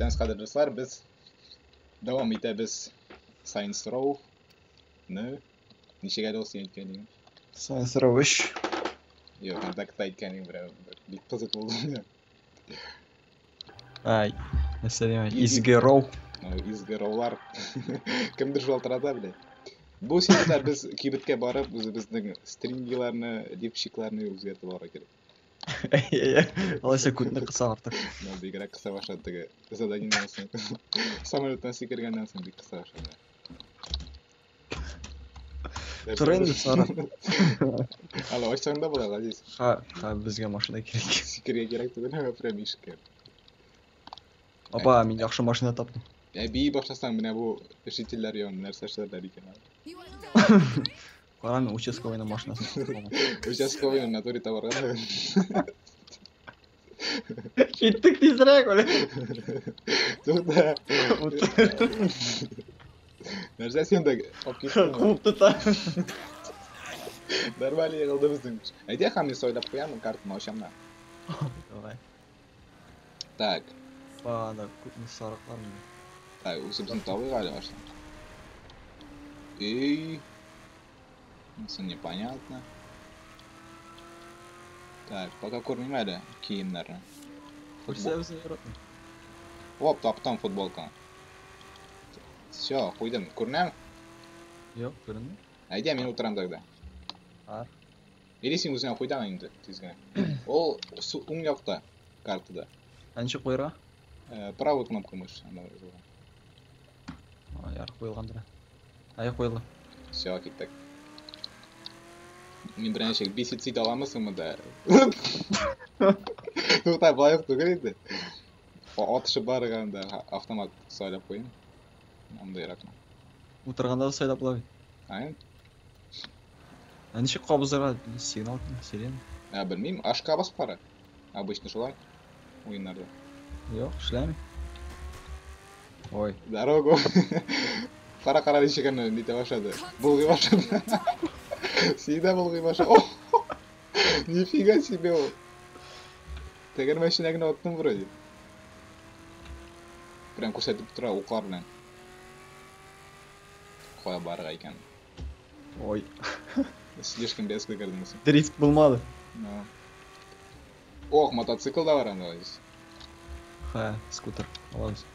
Сәнс кадерле дуслар, без дәвам итәбез Saints Row. Не? Ничек әле ул син әйткән идең? Saints Row 3. Юк, контактта әйткән идең берәү. Бик кызык булды миңа. Ай, нәрсә дим, изге Row. Ну, изге Rowлар. Кемдер шалтырата, блядь. Бу сериядә без кибеткә барып, үзебезнең стрингиларны, лифчикларны үзгәртеп алырга кирәк. Алайса күтне кыса артык. Ну, бигрәк кыса башлады теге заданиедән соң. Самолеттан сикергәннән соң бик кыса башлады. Тор инде, Сара. Алло, ачсаң да була, Газиз. Ха, ха, безгә машина кирәк. Сикергә кирәк түгел, ә прям ишеккә. Апа, мин яхшы машина таптым. Ә бии башласаң, менә бу жительләр янында нәрсә эшләрләр икән. Кара, мин участковыйның машинасын таптым. Участковыйның натуре табарга да. Киттек тизрәк, үле. Тукта. Нәрсә син дә алып киттең? Куып тота. Нормально егылды безнең. Әйдә, һәм мин сайлап куям, картаны ачам да. Давай. Так. Анда күпме сарыклар монда. Так, үзебезне табыйк әле башта. Эй. Все непонятно. Так, пока күрмим әле киемнәрне. Күрсә яратмый. Оп, таптым футболканы. Все, куйдым. Күренәме? Юк, күренми. Әйдә, мин утырам тогда. Ар. Или син үзеңә куйдың инде, тиз генә. Ул уң якта картада. Ә ничек куярга? Правую кнопку мыши. Анда язылган. Яр, куелгандыр. Ай, куелды. Все, киттек. Мин берничә бесит итә аламысың монда? Тукта, болай ук түгел инде. Атышып барганда автомат сайлап куйын. Андыйракны. Утырганда да сайлап була бит. Ай. Ә ничек кабызырга? Сигнал, сирена. Ә, белмим, ашка басып кара. Обычно шулай уеннарда. Юк, эшләми. Ой. Дорогу. Кара, кара, ничек аны нитә башлады. Булгый башлады. Всегда булгый башлады. О! Нифига себе ул. Тәгәрмәченә генә аттым вроде. Прям күрсәтеп тора уклар белән. Кая барырга икән. Ой. Слишком резко кердең син. Дрифт булмады. Ну. Ох, мотоцикл да бар анда. Ха, скутер. Алабыз.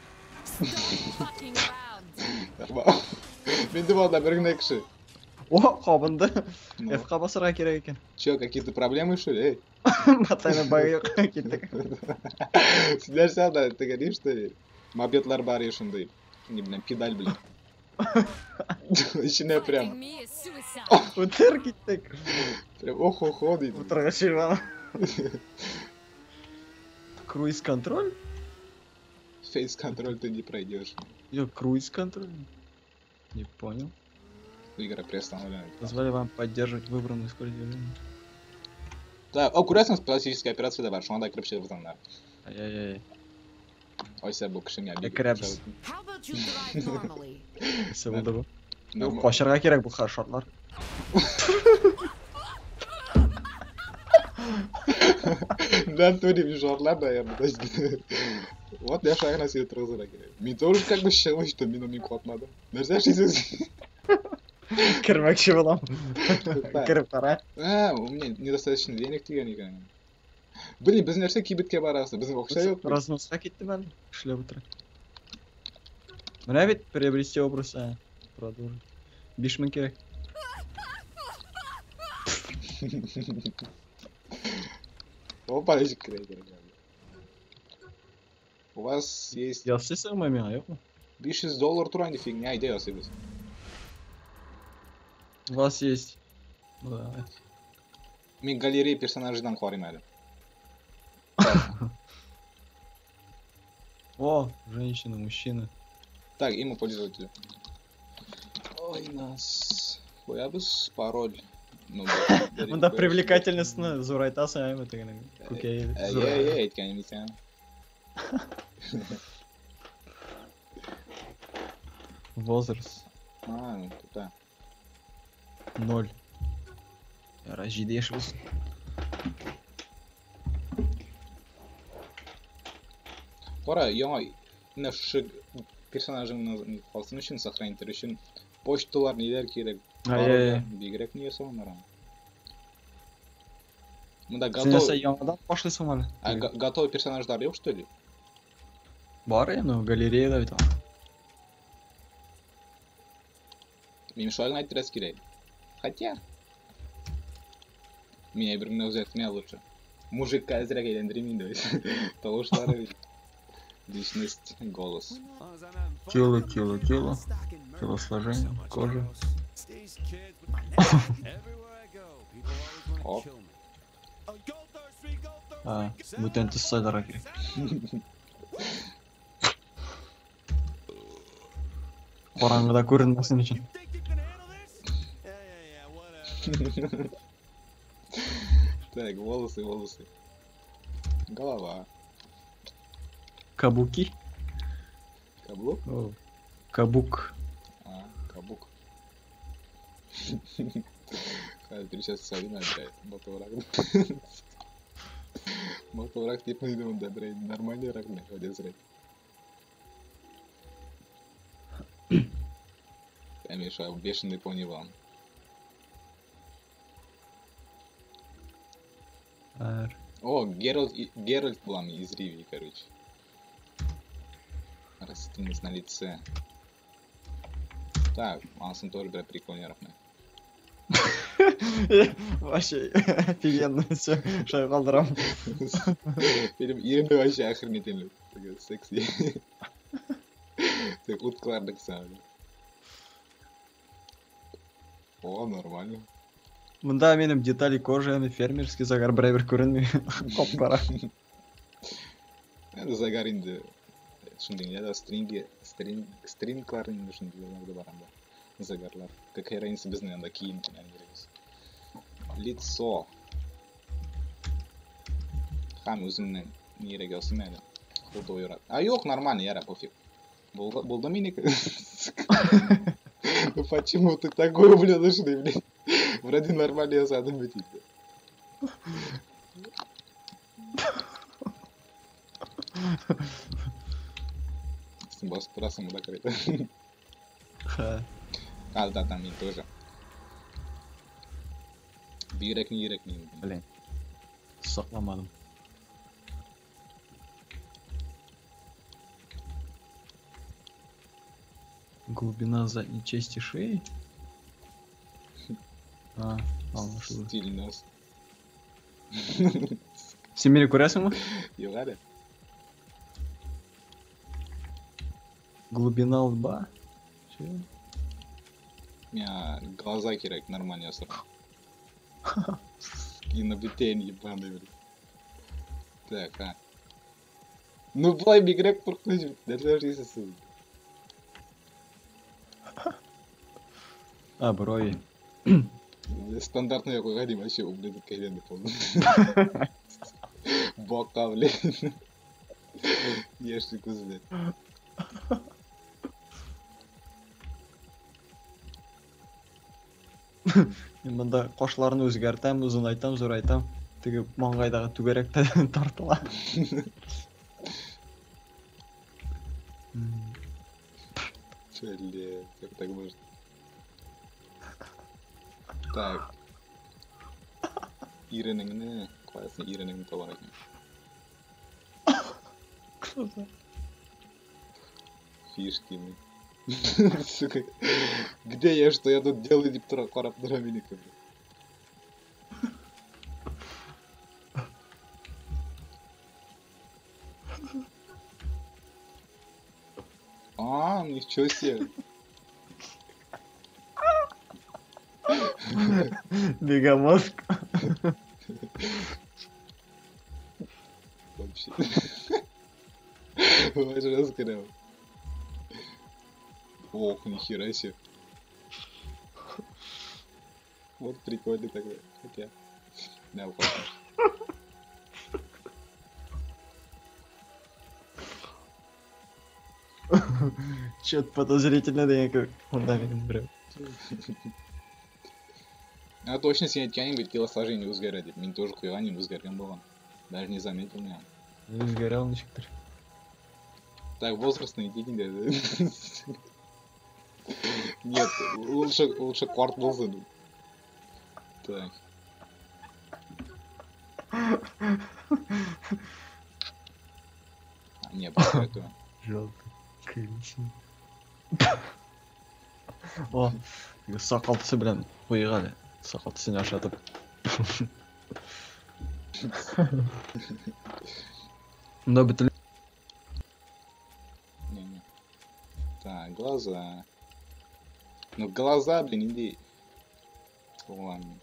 Мин дә анда бер генә кеше. О, кабынды. F-ка басарга кирәк икән. Че, какие-то проблемы, что ли? Эй? Батайны багы юк, киттек. Син нәрсә анда теге ни, что ли? Мопедлар бар и шундый. Не беләм, педаль белән. Эченә прям. Утыр киттек. Прям ох-охо диде. Утырга чыгам. Круиз-контроль? Фейс-контроль ты не пройдешь. Йо, круиз-контроль? Не понял. Игра приостановлена. Позволяю вам поддерживать выбранную скорость движения. Да, о, күрәсең, пластическая операция да бар, шуңа да кереп чыгып анда. Ай-яй-яй. Ойса бу кеше миңа бик Керәбез. Нәрсә булды бу? Норм- Качарга кирәк бу шартлар. Да, тури шартлар, наверное, точно. Вот я шагына себе торгызырга кирәк. Мин тоже как бы чыгып что мин мин катмадым. Нәрсә эшлисең син? Кермәкче булам. Тукта. Кереп кара. А, у меня недостаточно денег дигән икән. Блин, без нәрсә кибеткә барабыз? Безнең акча юк. бит. Разноска киттем әле. Эшләп утыра. Менә бит приобрести образ, а. Продолжить. 5000 кирәк. Опа, ничек керә кирәк. У вас есть Ясыйсыңмы миңа, юкмы? 500 доллар тора инде фигня, әйдә ясыйбыз. У вас есть. Ну, давай. Мин галерея персонаждан карыйм әле. О, женщина, мужчина. Так, имя пользователя. Ой, нас. Куябыз пароль. Ну, Монда привлекательностьны зурайтасың, әйме тегенең. Күкәй. Әй, әй, әйткәнем икән. Возраст. А, ну, туда. 0. Яра, 7 яшь булсын. Кара, яңа Менә шушы персонажыңны калсын өчен, сохранить өчен почталар ниләр кирәк. Ай-яй-яй. Бигрәк ни ясаганнар аны. Монда Син нәрсә готов, яңадан башлыйсың әле? а, готовый персонажлар юк, что ли? Бар инде, ну, галереяда бит. Минем шулай гына әйттерәсе кирәк. Хотя мин әйбер генә үзгәртмә лучше. Мужикка әзрәк әйләндерим инде. Тавышлары бит. Личность, голос. Тело, тело, тело. Телосложение, кожа. Оп. А, бүтән төс сайларга кирәк. Караңгыда күренмәсен өчен. Так, волосы, волосы. Голова. Кабуки? Каблук? О, Кабук. А, кабук. Хәзер сейчас Сабина опять. Мотовраг. Мотовраг дип инде монда берәй нормальныйрак менә әзрәк. Я мешаю, бешеный пони вам. Ар. О, Геральт, Геральт Блам из Ривии, короче. Растительность на лице. Так, Ансон тоже, бля, прикольный рахмет. Вообще офигенно все. Шай калдырам. Фильм Ирина вообще охренительный. Такой секси. Так, уткалардык сам. О, нормально. Монда минем детали кожи, аны фермерский загар берәбер күренми. Кап-кара. Это загар инде. Шундый да, стринги, стринглар инде шундыйлар да бар анда. Загарлар. Какая разница безнең анда кием белән йөрибез. Лицо. Һәм үземнең нирәк ясыйм әле. Худойрак. А юк, нормально, яра, пофиг. Булды минеке. Ну почему ты такой ублюдочный, блин? Вроде нормально ясадым бит инде. Син басып торасың монда короче. Ха. А, да, там мин тоже. Бигрәк нирәк мин. Блин. Сакламадым. Глубина задней части шеи? А, аңлашылды. Стиль нос. Син мине күрәсеңме? Юк әле. Глубина лба? Чё? Миңа глаза кирәк нормально ясарга. Кинобутен ебаный, блин. Так, а. Ну, болай бигрәк куркыныч бит. Нәрсә эшлисез сез? А, брови. Стандартный куйган идем, вообще ублюдок әйләнде полный. Бака, блин. Яшьле күзле. Мин монда кашларны үзгәртәм, озынайтам, зурайтам. Теге маңгайдагы түгәрәк тә тартыла. Блин, как так можно? Так. Иренеңне, каясын иренеңне табар икән. Глаза. Фишки мы. Сука. Где я, что я тут делаю, дип тора, карап тора минеке. Блин. А, ничего себе. Мегамозг. Вообще. Ваш раскрыл. Ох, нихера себе. Вот прикольный такой. Хотя. Да, уходим. Чё-то подозрительно, да я как монда минем берәү. А точно син әйткәнең бит телосложение үзгәрә дип. Мин тоже куйган идем, үзгәргән булган. Даже не заметил меня. Үзгәрә ул ничектер. Так, возрастный иди. Нет, лучше кварт булсын. Так. Не, просто этого. Желтый, коричневый. О, сакал төсе белән куйык әле. Сакал төсен ашатып. Монда бөтен. Не-не. Так, глаза. Ну, глаза, блин, иди. Ладно.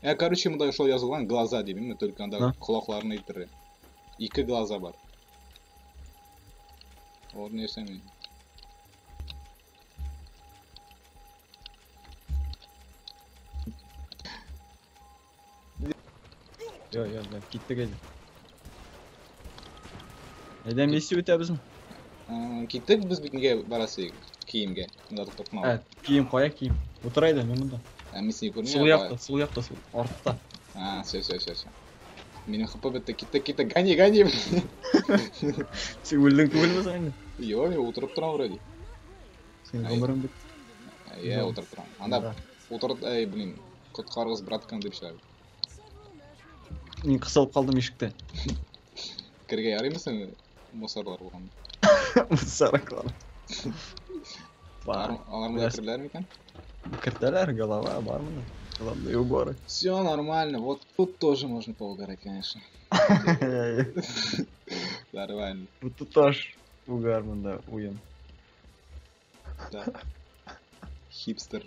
Я, короче, монда шул язылган глаза дип, мин только анда колакларын әйттерә. Ике глаза бар. Вот нәрсә мин. Йо, йо, йо, киттек әйдә. Әйдә, миссия үтәбезме? Киттек без бит нигә барасы идек? Киемгә. Монда туктатма. Ә, кием кая кием? Утыр әйдә, мин монда. Ә, мин сине күрмим. Сул якта, сул якта, сул артта. А, все, все, все, все. Минем хп бетте, киттек, киттек, гони, гони. Син үлдең түгелме соң инде? Йо, мин утырып торам вроде. Син гомерең бетте. Иә, утырып торам. Анда утырып, әй, блин, коткарыгыз братканы дип чыгар. Мин кысылып калдым ишектә. Керергә ярыймы соң мусорлар булганда? Мусорлар. Алар монда керделәр микән? Кертәләр, голова бар монда. Головные уборы. Все нормально, вот тут тоже можно поугарать, конечно. Нормально. Вот тут тоже угар монда уен. Да. Хипстер.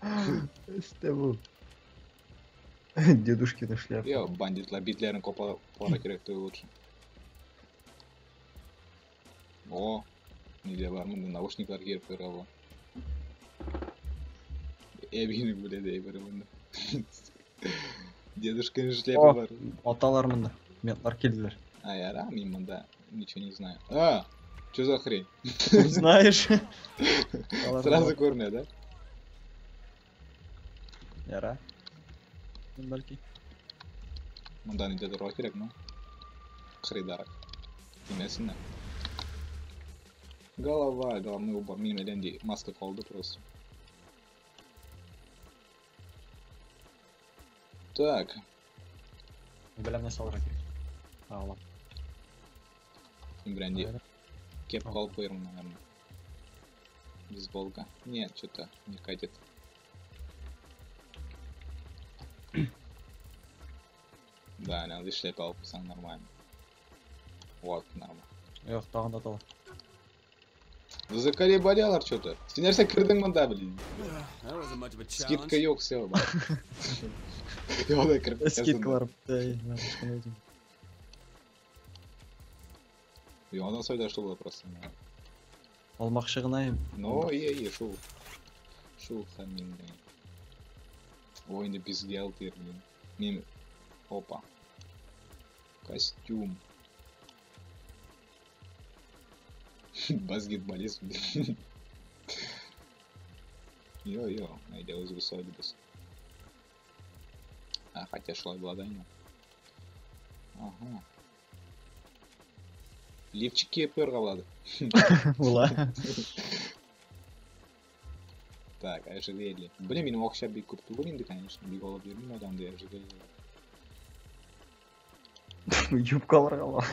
С тобой. Дедушкина шляпа. Йо, бандитлар битләрен капара кирәк түгел лучше. О, нидә бар монда наушниклар киеп куярга була. Әбинең бүләде әйбере монда. Дедушкина шляпа бар. Аталар монда. Ментлар килделәр. А, яра, мин монда ничего не знаю. А, что за хрень? Знаешь? Сразу күренә, да? Яра. Бәлки. Монда нидә торырга кирәк, ну? Кырыйдарак. Тимәсеннәр. Голова, головной убор. Минем әллә нинди маска калды просто. Так. Беләм нәрсә алырга кирәк. Алам. Мин берәнди кепка алып куярмын, наверное. Бейсболка. Нет, что-то не катит. Да, надо шляпа алып куйсаң нормально. Вот, нормально. Юк, тагын да тала. Вы заколебали что-то. Син нәрсә кердең монда, блин? Скидка юк, все, бар. Йо, кереп Скидкалар бетте. Йо, аннан сайда шул була просто. Алмакчы гына идем. Ну, е, шул. Шул һәм инде. Ой, инде бюстгальтер, блин. Мин опа. Костюм. Баскетболист, блин. Йо-йо, әйдә үзебез сайлыйбыз. А, хотя шулай була да инде. Ага. Лифчик киеп куярга булады. Була. Так, ожерелье. Блин, минем акча бик күп түгел инде, конечно. Бик алып йөрмим андый ожерелье. Юбкаларга ала.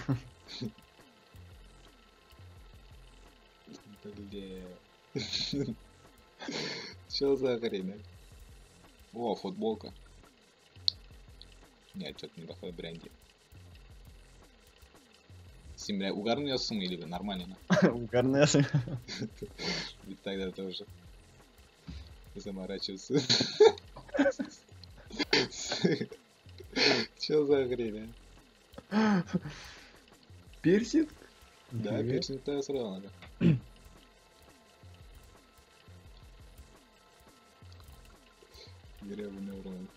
Бля. Чё за хрень, а? О, футболка. Нет, что-то не такое бренди. Син, бля, угарный ясың или нормально? Угарный ясың. Ведь тогда тоже заморачиваться. Чё за хрень, а? Пирсинг? Да, пирсинг-то сразу надо. Гребаный в рот.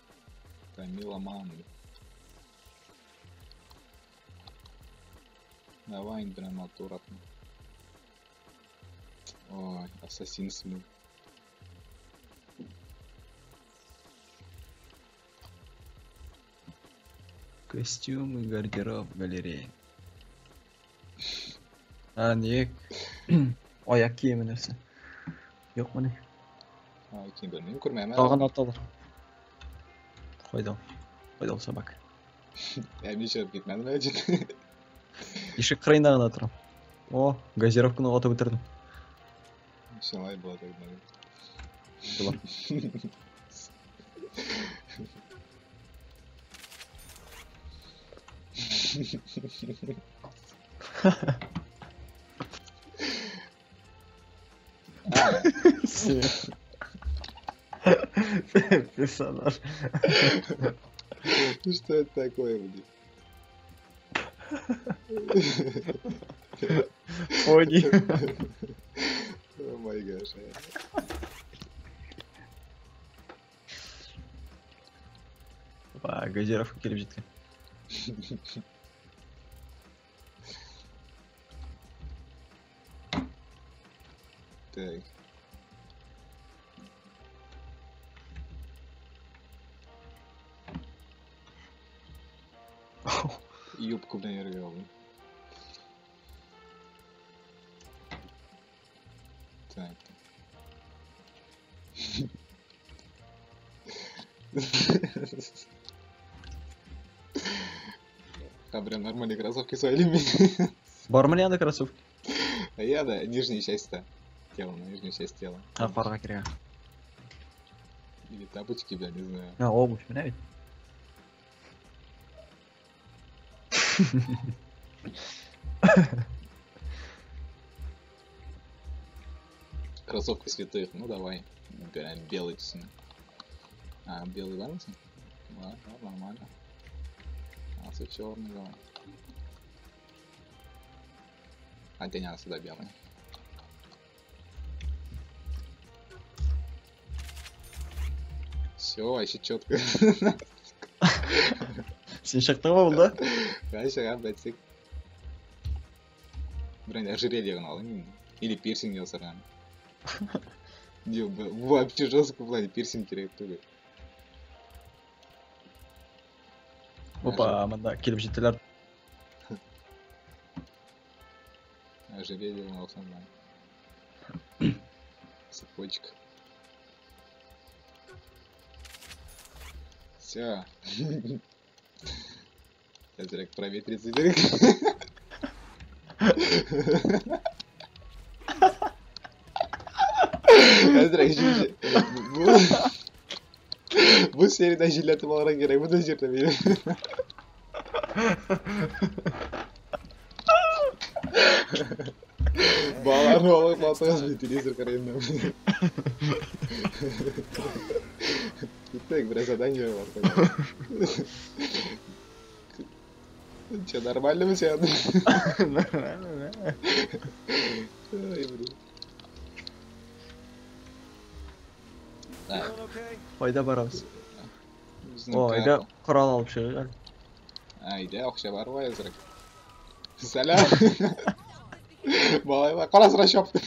Тамила Ман. Давай, прям аккуратно. Ой, ассасин смыл. Костюмы, гардероб, галерея. А, не. Аяк киеме нәрсә. Юкмыни? Ай, кием белмим, күрмәм әле. Тагын аталар. Кайда ул? Кайда ул собака? Ә мин чыгып китмәдем әле. Ишек кырыенда гына торам. О, газировканы атып бетердем. Шулай була тогда. Була. А, Персонаж. ну что это такое, блин? Пони. Oh my gosh. Опа, газировка килеп җиткән. Так. Юбку, блин, рвел. Так. А, прям нормальные кроссовки свои. Бармыни анда кроссовки? А я, да, нижняя часть-то. Тела, на нижнюю часть тела. А, фарга кирәк. Или тапочки, бля, не знаю. А, обувь, менә бит. Кроссовки святых, ну давай. Прям белый цены. А, белый бармы? Да, да, нормально. А, все черный, давай. А, не надо сюда белый. Все, вообще четко. Син чыктыңмы монда? Вообще, блядь, Блин, ожерелье гнал. Или пирсинг ясарган. Не, вообще жестко в плане пирсинг кирәк түгел. Опа, монда килеп җиттеләр. Ожерелье гнал сам. Цепочка. Все. Әзрәк проветриться кирәк. Әзрәк җил. Бу сериядә җилләтеп алырга кирәк, бу да җирдә минем. Балаларны алып атыгыз, мин телевизор карыйм. Киттек, бераз задание бар. Че, нормально мы себя? Нормально, да. Ай, блин. Так. Кайда барабыз? О, әйдә корал алып чыгыйк әле. Әйдә, акча бар бугай әзрәк. Сәлам. Малайлар, кара сыра чапты.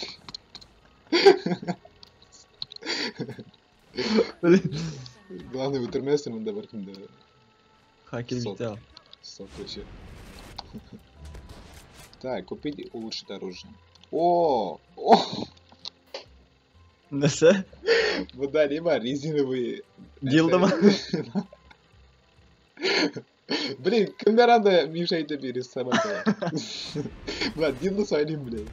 Блин. Главное, үтермәсен монда беркем дә. Ха, килеп җитә ал. Сок вообще. Так, купить и улучшить оружие. О! О! Нәрсә? Монда ни бар? Резиновые. Дилдомы? Блин, кемнәр анда мешает итеп йөри собакалар? Бля, дилдо сайлыйм, блин.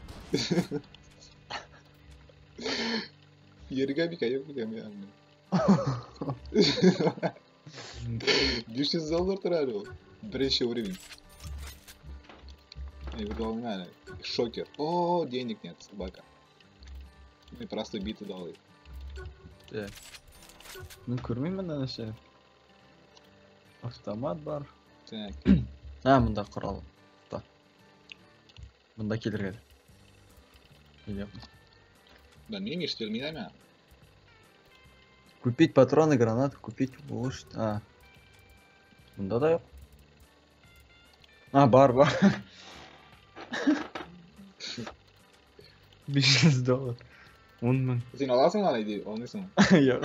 Йөргә бик аяк бик әмме. 500 доллар тора әле ул. Беренче уровень. Главное, шокер. О, денег нет, собака. Мне просто биты дали. Так. Мин күрмим монда нәрсә. Автомат бар. Так. А, монда корал. Да. Монда килергә. Или Да, мин ишетелмидәме? Купить патроны, гранаты, купить улучшить. А. Монда да юк. А, бар, бар. 500 доллар. 10 мең. Син аласың аны иди, алмыйсың. Юк.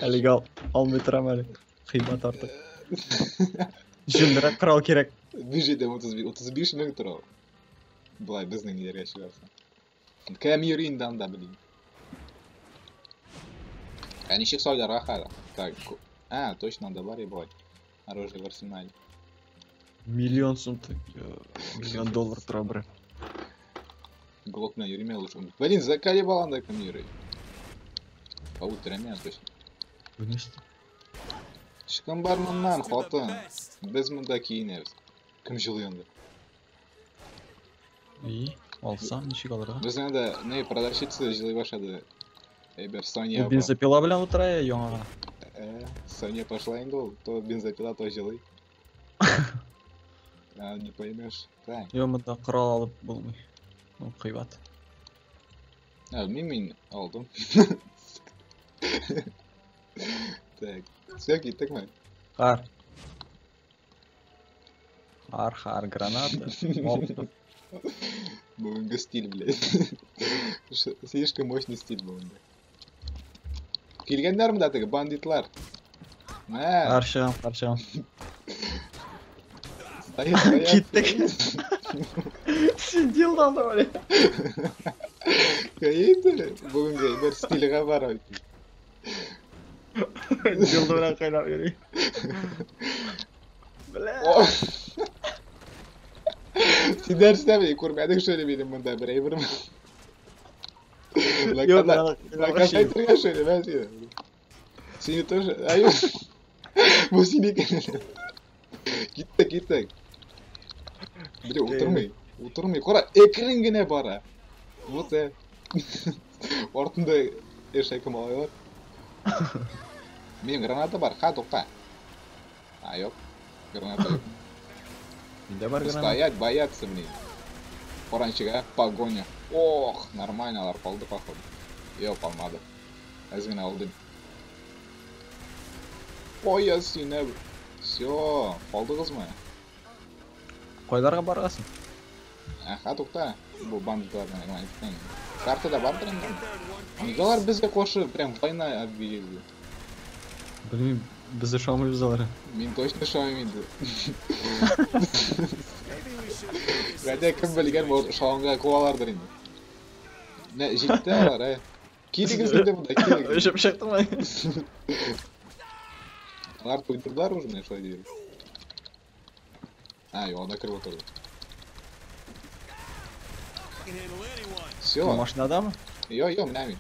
Әлегә алмый торам әле. Кыйбат артык. Җүнлерәк корал кирәк. 5 35 мең тора. Болай безнең ниләргә чыгарсаң. Кем йөри инде анда, блин. Ә ничек сайларга хәзер? Так, а, точно анда бар ебать. Оружие в арсенале. Миллион сум, миллион доллар тора бер. Глок белән йөриме лучше. Блин, заколебал анда кем йөри. По утрам точно. Бу нәрсә? Чыкын бар моннан, хатын. Без монда киенәбез. Кем җылый анда? И, алсам, ничек алырга? Безнең анда не продавщица җылый башлады. Әйбер, Соня Ул апа. бензопила белән утыра я яңа гына. Соня пошла инде ул. То бензопила, то җылый. А, не поймешь. Так. Юк, монда корал алып булмый. Ул кыйбат. А, мин алдым. Так. Все, киттекме? Хар. Хар, хар, граната. Молотов. Бүгенге стиль, блядь. Слишком мощный стиль бүгенге. Килгәннәр монда теге бандитлар. Мә, Хар чыгам, хар чыгам. стоять, стоять. Киттек. Син дилдо алдың әле. Инде бүгенге бер стильгә бар. Дилдо белән кайнап йөри. Бля. О! Син нәрсә бе, күрмәдең что ли минем монда бер әйберме? Юк, Наказать әйтергә что ли, мә сине? Сине тоже. Ай, бу синеке. Киттек, киттек. Бля, утырмый. Утырмый. Кара, әкрен генә бара. Вот э. Артында ишәк малайлар. Минем граната бар, ха, тукта. А, юк. Граната юк. Миндә бар граната. Стоять, бояться, блин. Кара ничек, погоня. Ох, нормально алар калды, походу. Юк, калмады. Әз генә алдым. Ой, я сине. Все, калдыгызмы? Кайларга барасың? Аха, тукта. Бу бандитларны әйттең. Картада бардыр инде. Нигә алар безгә каршы прям война объявили? Белмим, без ошамыйбыз аларга. Мин точно ошамыйм инде. Хотя кем белгән, может, ошаганга куалардыр инде. Нә, җитте алар, ә. Килегез инде монда, килегез. Очып чыктымы? Алар туйдырдылар уже менә шулай дибез. А, юк, анда кереп утырды. Все. Машинадамы? Йо, йо, менә мин.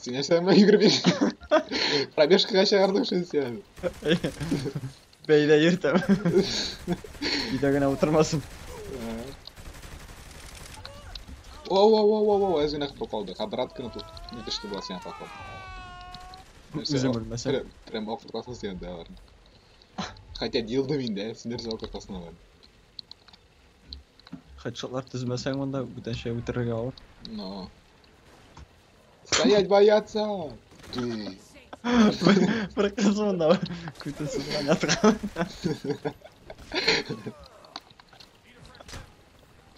Син нәрсә белән йөгереп йөрисең? Пробежкага чыгардым шул сине. Бәйдә йөртәм. Өйдә генә утырмасын. О, о, о, о, о, әз генә хп калды. Обратканы тут не төште була сиңа походу. Үзем белмәсәм. Прям акыртасың син анда аларны. Хотя дилдо миндә, син нәрсә акыртасың аларны. Хедшотлар төзмәсәң монда бүтәнчә үтерергә авыр. Но. Стоять бояться! Бер кыз монда күтен сызган яткан.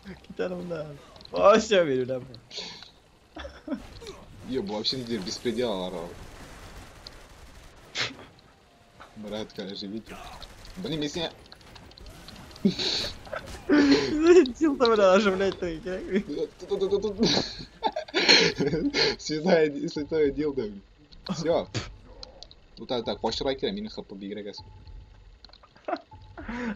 Кит әле моннан. О, все, бирүләр. Е, бу вообще нигде беспредел алар. Братка, живите. Блин, мин сине... Дилдо белән оживлять кирәк. Святая, святая дилдо. Все. Вот так, так, качырга кирәк, минем хп бигрәк әз.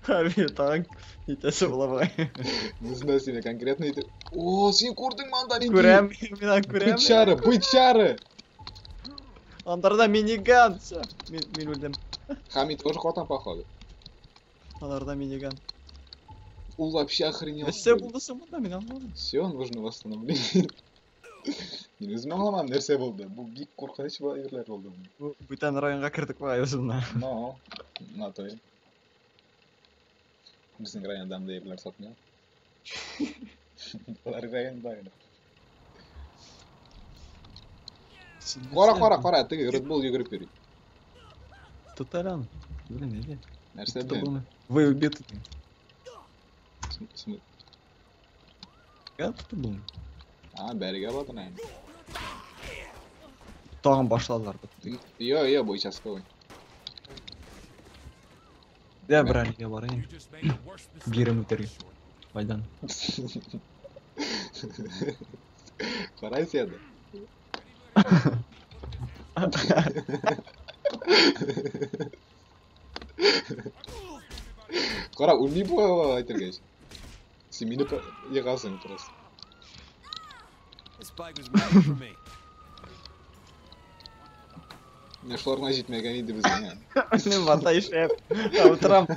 Хаби, тагын нитәсе була бугай. Не знаю, сине конкретно итеп. О, син күрдеңме анда нинди? Күрәм, мин аны күрәм. Бычары, бычары! Аларда миниган. Всё, мин үлдем. Хами тоже хватан походу. Аларда миниган. Ул вообще охренел. Нәрсә булды соң монда, мин аңламадым. Все, нужно восстановление. Мин үзем аңламадым нәрсә булды. Бу бик куркыныч әйберләр булды. Бу бүтән районга кердек бугай без монда. Но, на то. Безнең районда андый әйберләр сатмый. Алар районда гына. Кара, кара, кара, теге Red Bull йөгереп йөри. Тот әле аны. Блин, әйдә. Нәрсә Тотып белән? булмый. Вы убиты. Я тотып булмый. А, бәрегә бардыр инде. Тагын башладылар. Йо, йо, бу участковый. Дә бер әлегә барайын. Бирем үтәргә. Кайдан? Кара син. Кара, үлми бу әйтергәч. Син мине егасың просто. This bike was made for me. Менә шулар гына җитмәгән иде безгә. Мин вата ишәп. Утырам.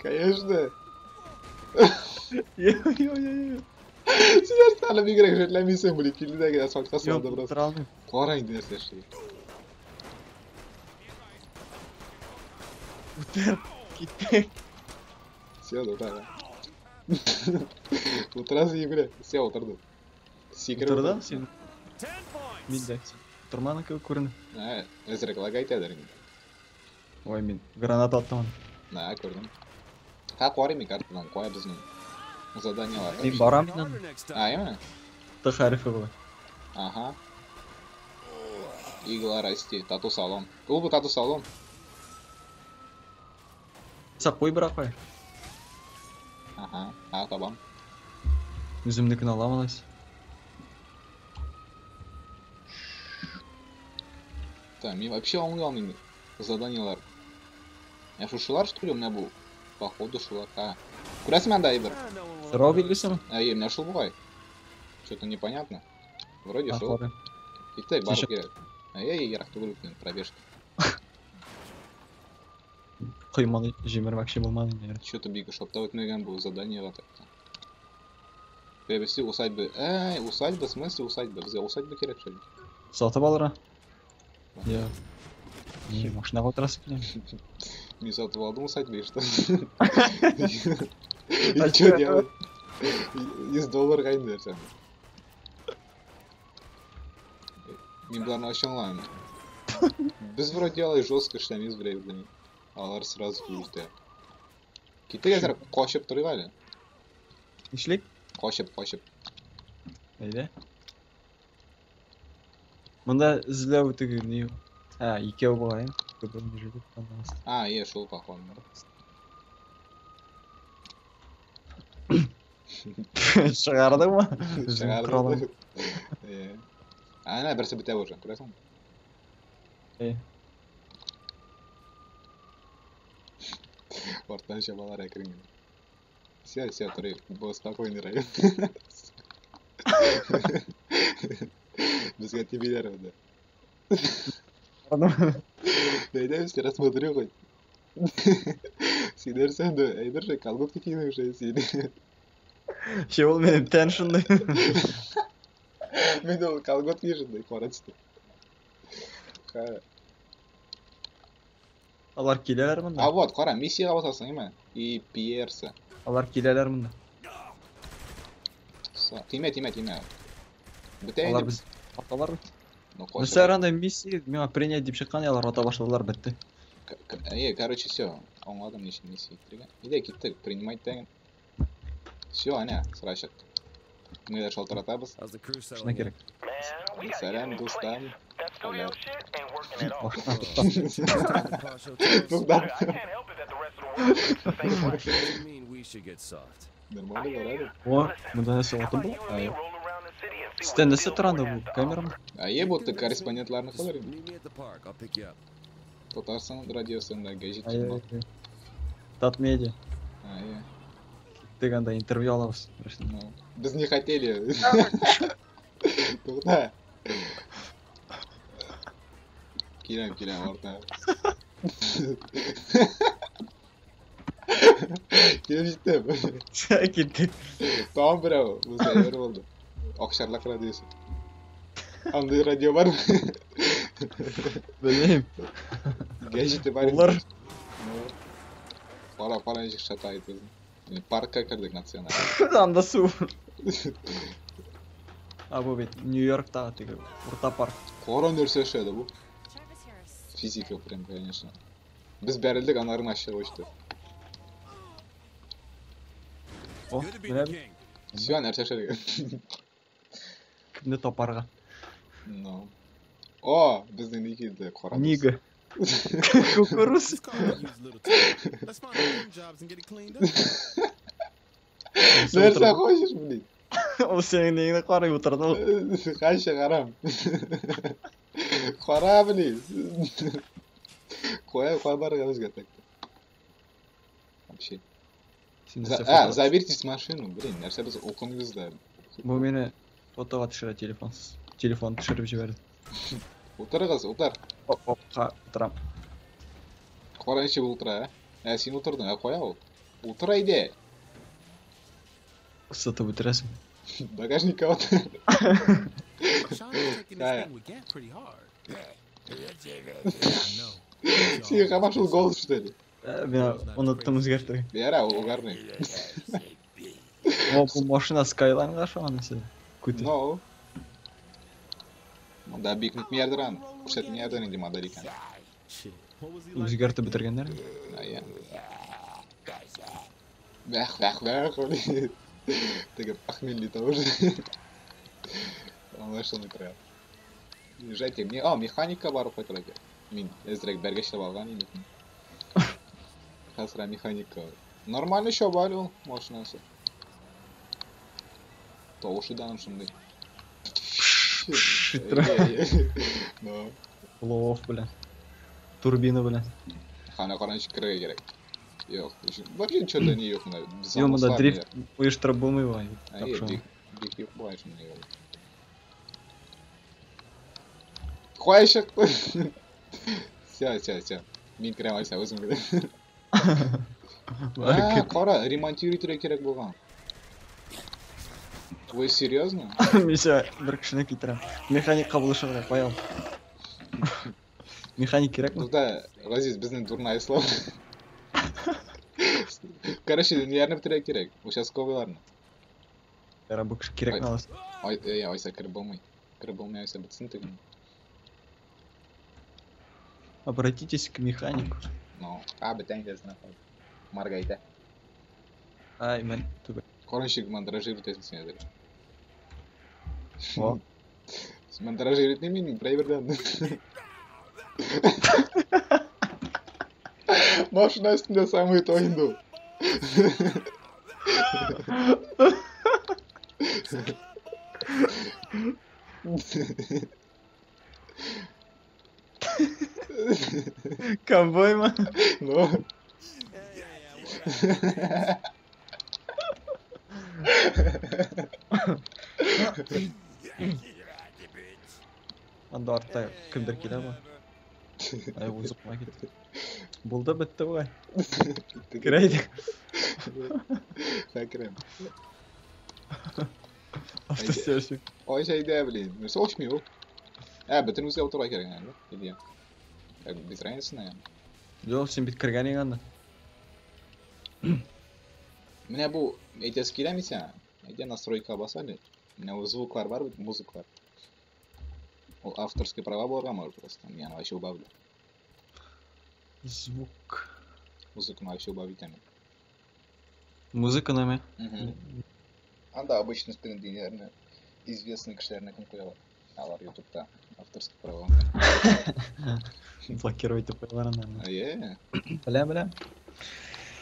Конечно. Йо-йо-йо. Син нәрсә әле бигрәк жәлләмисең, блин, килде дә генә асфальтка Юк, салды бераз. утыра алмыйм. Кара инде нәрсә эшли. Утыр. Киттек. Все, утыра. Утырасың, егелә. Все, утырды. Сикереп Утырдың утырды. син. 10 points. Мин дә. Утырмадың кебек күренә. Ә, әзрәк лагай итәдер инде. Ой, мин граната аттым аны. На, күрдем. Ха, карыйм мин картадан, кая безнең заданиелар. Мин барам инде. Harder next А, time. әйме? Т хәрефе була. Ага. Игла расти, тату салон. Ул бу тату салон. Сак куй бирок куй. Ага, а, табам. Үземнекен алам алайса. Так, мин вообще аңлый алмыйм заданиелар. Ә шушылар что ли у меня бу? Походу шулар. А. Күрәсеңме анда әйбер? Ah, no one will Сорау ever notice. билгесеме? Әйе, менә шул бугай. Что-то непонятно. Вроде А, шул. карыйм. Киттек, барып Ничә- кирәк. Әйе, ерак түгел бит пробежка. Койманы җимермәкче булмадың инде. Что-то бик ошап та үтмәгән бу заданиега так. Перевести усадьбы. Әй, усадьба, в смысле усадьба? Безгә усадьба кирәк что ли? Сатып алырга. Я. Не, машинага утырасы килә. Мин сатып алдым усадьбу и что? А И что чё? делать? 100 долларга инде нәрсә. Мин боларны вообще аңламыйм. Без вроде алай жестко эшләмибез белән. Алар сразу килеп җитә. Киттек әзрәк качып торыйк әле. Нишлик? Качып, качып. Әйдә. Монда эзләү теге ни? Ә, икәү бугай. А, е, шул походу. Чыгардыңмы? Үзең коралың. Чыгарды. Е. Әнә берсе бетә уже, күрәсеңме? Е. Арттан чабалар әкрен генә. Все, все, торыйк. Бу спокойный район. Безгә тибиләр монда. Әйдә, все рассмотрю хоть. Син нәрсә инде, әйдер же, колготки кидең уже син. Че ул минем тән шундый. Мин ул колготки шундый, кара төстә. Ха. Алар киләләр монда. А вот, кара, миссиягә басасың, әйме? И Пьерса. Алар киләләр монда. Тимә, тимә, тимә. Бетә Алар инде. без аталар бит. Ну, Нәрсә анда миссия миңа принять дип чыккан, алар ата башладылар, бетте. Әйе, короче, все. Аңладым ничек миссия итәргә. Әйдә, киттек, принимать дигән. Все, әнә, сразу чыкты. Мы дә шалтыратабыз. How's the crew Шуна settling in? кирәк. Сәлам, дуслар. Алар. Башына тотам. The posh hotels? Туктап. Doesn't mean we should get soft. Нормально бара әле. О, монда нәрсә атым бу? Әйе. Сездә нәрсә тора анда бу? Камерамы? Әйе, бу корреспондентларны кылыр инде. Meet me at the park. I'll pick you up. Татарстан радиосында гәҗит Әйе. журнал. Татмедиа. Әйе. Киттек анда интервью алабыз. Ну, без не хотели. Тукта. Киләм, киләм артына. Килеп җиттем. Киттек. Тагын берәү. Бу сәер булды. Акчарлак радиосы. Андый радио бармы? Белмим. Гәҗите бар. инде. Булыр. Ну, Кара, кара ничек шатает безне. Паркка кердек националь. Анда су. А бу бит Нью-Йорктагы теге урта парк. Кара нәрсә эшләде бу. Физика прям, конечно. Без бәрелдек, аннары начал очты. О, Good to be менә the king. Все, нәрсә эшләдек. кемне тапарга? Ну. О, безнең ни килде, кара. дус. Нига. Кукуруз. This car could use a little touch. Let's find some jobs and get it cleaned up. Нәрсә хочешь, блин? Ул синең нигеңне карый утырды ул. Кайчы карам. Кара, блин. Кая, кая барырга безгә так? Вообще. Син нәрсә А, фото- заберитесь машину, блин, нәрсә без укымыйбыз да. Бу мине фотога төшерә телефонсыз. Телефон төшереп җибәрде. Утырыгыз, утыр. Оп, утырам. Кара ничек утыра, а? Ә, син утырдың, ә кая ул? Утыр әйдә. Сатып үтерәсең. Багажникка утыр. Sean's taking this Да. thing with Gant pretty hard. I know. Син һаман шул голос, что ли? Ә, Мин оныттым үзгәртергә. Яра, ул угарный. О, бу машина Skyline'га ошаган нәрсә. Күте. No. Монда бик нитмиярдер аны. Күрсәтмиярдер инде модель икән. Shit. What was he like? Үзгәртеп бетергәннәр. Әйе. Бәх, бәх, бәх. Теге похмельный тавыш. Аңлашылмый тора. Езжайте. Ми, а, механикка барып кайтырга кирәк. Мин әзрәк бәргәчләп алган идем. Хәзер механикка. Нормально чаба әле ул машинасы. Тавышы да аның шундый. иттерә. Әйе, әйе. Ну, Лов белән. Турбина белән. Хана каранчы керергә кирәк. Юк, вообще ничего не юк монда. Юк, монда дрифт оештырып булмый бугай. Әйе, Тапшырма. бик бик юк бугай шундый юл. Кая чыкты? Всё, всё, всё. Мин керәм алайса үзем керәм. А, кара, ремонтировать итәргә кирәк булган. Вы серьезно? Мин сиңа бер кешене китерәм. Механикка булышырга кая ул. Механик кирәкме? Ну да, Газиз, безнең дурная слава. Короче, ниләрне бетерергә кирәк? Участковыйларны. Яра, бу кеше кирәкме алайса? Ай, әй, алайса кереп булмый. Кереп булмый, алайса бетсен тегене. Обратитесь к механику. Ну, а, бетән инде нахуй. Маргайда. Ай, мен түбә. Короче, мандражировать итәсең син әзер. О, Мандражировать итмим мин, драйвердан. Машина өстендә самый то инде ул. Ковбоймы? Ну. Анда артта кемдер килә бу. Ай, узып кына китте. Булды, бетте бугай. Керә идек. Хә, керәм. Автосервис. Ай, әйдә, блин. Нәрсә ачмый ул? Ә, бөтенебезгә утырырга кирәк инде. Или как без разницы, наверное. Юк, син бит кергән идең анда. Менә бу әйтәсе киләме сиңа? Әйдә настройка бас әле. Менә бу звуклар бар бит, музыклар. Ул авторский права булырга может просто. Мин аны вообще убавлю. Звук. Музыканы вообще убавить итәм. Музыка нәмә? Анда обычно трендиләрне, известный кешеләрне кем куялар? Алар YouTube'та авторский права. Блокировать итеп куялар аны. Әйе, Беләм, беләм.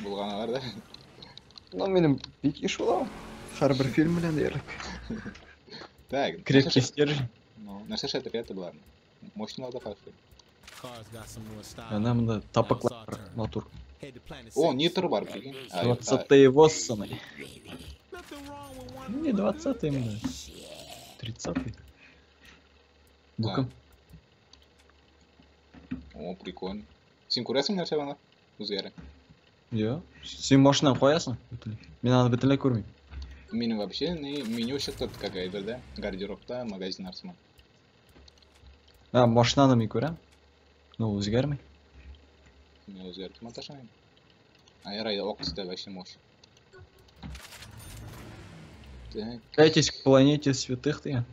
булган алар да. Ну, минем бик еш була. Һәрбер фильм белән диярлек. Так, Крепкий стержень. Ну, нәрсә эшләтергә итә боларны? Мощныйлар да каршы. Car's got some more style. Әнә монда тапаклар матур. Head to Planet О, Six. нитро бар, прикинь. А, юк, а, 20-е Воссоны. Nothing wrong with one Не 20-е именно. 30-й. Бу Да. кем? О, прикольно. Син күрәсең нәрсә аны? Үзгәрә. Юк. Син машинаны куясың бөтенләй. Мин аны бөтенләй күрмим. Минем вообще не меню чыкты как әйбердә, гардеробта, магазиннар сыман. А, машинаны мин күрәм. Ну, үзгәрми. Мин үзгәртеп маташам. А ярай, ак төстә вообще мощь. Так, Отправляйтесь к планете святых дигән.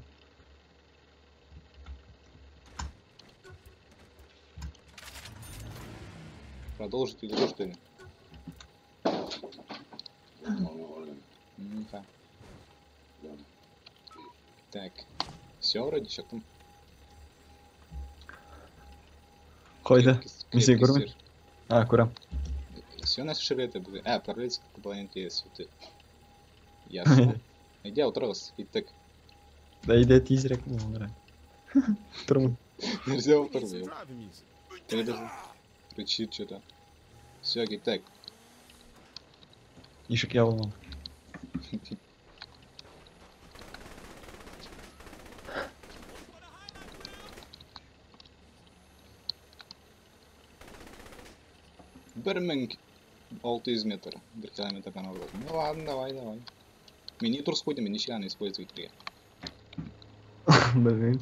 продолжить игру, что ли? Ну-ка. Так, все вроде чыктым. Кайда? Крепкий Мин сине крепкий күрмим. сыр. А, күрәм. Все у нас шире это будет. А, отправляйтесь к планете святых. Ясно. Әйдә, утырыгыз, киттек. Да әйдә тизрәк булган. Тормын. Нельзя утырды. Рычит что-то. Все, киттек. Ишек ябылмады. Бер мең 600 метр, 1 километрдан артык. Ну ладно, давай, давай. Мин ни турс куйдым, мин ничек аны использовать итәргә? Белмим.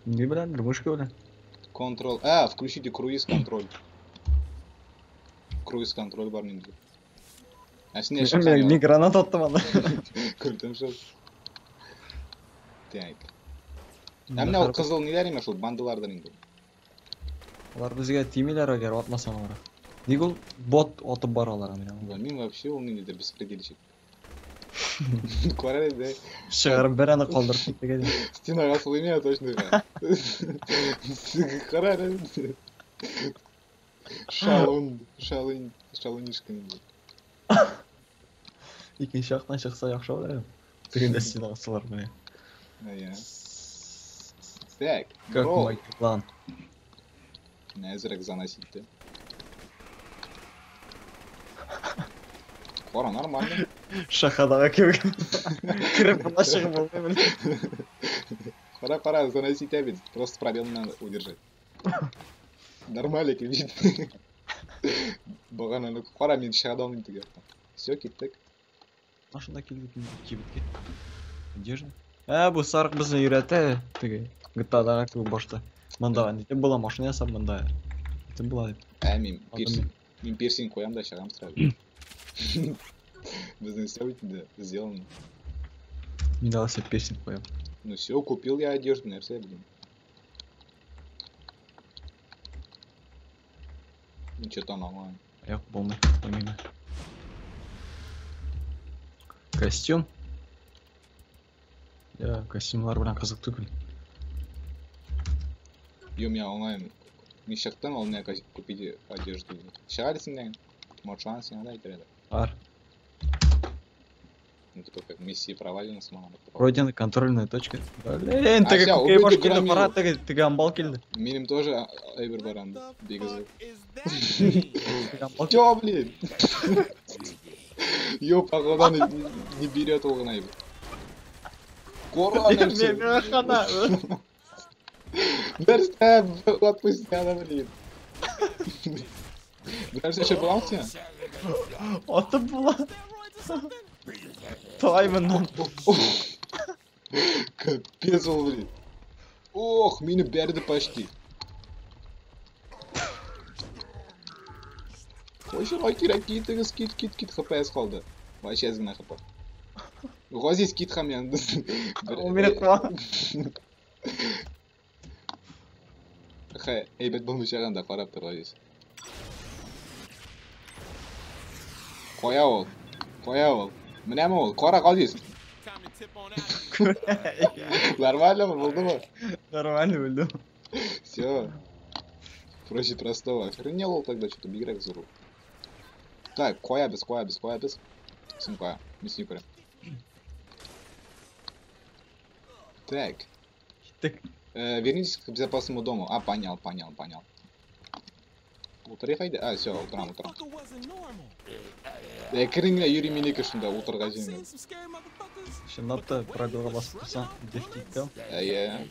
Ни белән, мышка белән. Контрол. А, включите круиз контроль. Круиз контроль бар инде. Ә син нәрсә? Мин гранат аттым анда. Күрдем шул. Так. Ә менә ул кызыл ниләр имеш ул бандалардан инде. Алар безгә тимиләр әгәр атмасаң алар. Ник ул бот атып бара алар менә. Белмим вообще ул ниндидер беспредельщик. Кара инде. Чыгарып бер аны калдырып киттек. Стенага сылыйм я точно. Кара әле. Шалун, шалун, шалунишка инде. Икенче яктан чыкса яхшы булыр иде. Тегендә стенага сылар менә. Әйе. Так, Как бро. мой план. Әзерәк заносить итте. Кара, нормально. Шахадага кебек. Кереп кына чыгып булмый. Кара, кара, заносить итә бит. Просто пробел надо удержать. Нормально килеп. Багананы кара, мин чыга да алмыйм теге яктан. Все, киттек. Машина килде кибеткә. Одежда. Ә, бу сарык безне өйрәтә теге GTA-дагы кебек башта. Монда нитеп була, машина ясап монда. Нитеп була дип. Ә, мин пирсинг. Мин пирсинг куям да чыгам сразу. Безнең все бит инде сделано. Мин дә алса пирсинг куям. Ну все, купил я одежду, нәрсә блин. Ну что-то нормально. Юк, булмый, куймыйм. Костюм. Я, костюмлар белән кызык түгел. Ё, мин аңлайм. Мин чыктым, ул миңа купить одежду. Чыга әле дигән. Может, сиңа да әйтер иде. Бар. Ну, типа, как миссия провалена с мамой. Пройдена контрольная точка. Блин, А, теге всё, күкәй убейте баш килде, громилу. кара, теге теге амбал килде. Минем тоже әйбер бар анда. Бигезек. Теге амбал килде. Чё, блин? Ё, походу, он не берет ул гына әйбер. Кора нәрсә. Мин хана. Нәрсә, отпусти аны, блин. Нәрсә эшләп буламы сиңа? Атып була. Тай моннан. Капец ул, блин. Ох, мине бәрде почти. Кайчырга кирәк, китегез, кит, кит, кит, ХПС калды. Вообще әз генә ХП. Газиз, кит һәм янды. Ул мине куа. Хә, әйбәт булмыйча гына карап тор, Газиз. Кая ул? Кая ул? Менәме ул? Кара, Газиз. Нормально булдымы? Нормально булды. Все. Проще простого. Охренел ул тогда что-то бигрәк зур. Так, кая без, кая без, кая без. Син кая? Мин сине күрәм. Так. Киттек. Вернитесь к безопасному дому. А, понял, понял, понял. Утырыйк әйдә. А, все, утырам, утырам. Әкрен генә йөри минеке шунда, утырга җиңел. Чынлап та пробелга басып торсаң, деф китте. Әйе.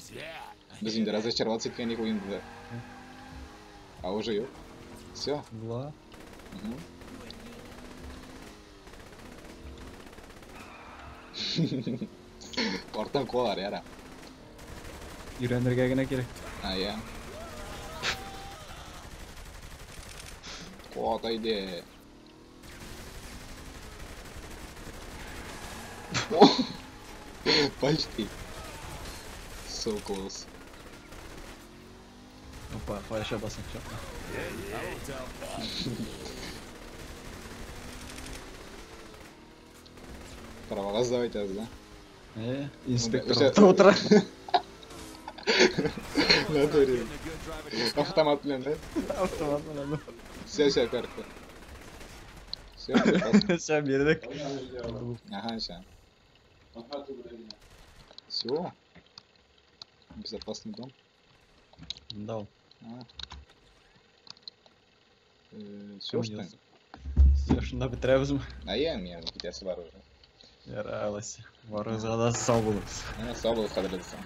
Без инде разочароваться иткән идек уенда. А уже юк. Все. Була. Арттан куалар, яра. Өйрәнергә генә кирәк. Әйе. Куат әйдә. Почти. So close. Опа, кая басып чыкты. Правага сдавать аз, да? Инспектор утыра. Натуре. Автомат белән, да? Автомат белән. Все, все, карта. Все, Все, бирдек. Ага, все. Все. Безопасный дом. Да ул. А. Все, что ли? Все, шунда бетерәбезме? А я, мин китәсе бар уже. Ярар, алайса. Барыгызга да сау булыгыз. Сау булыгыз, кадерле дуслар.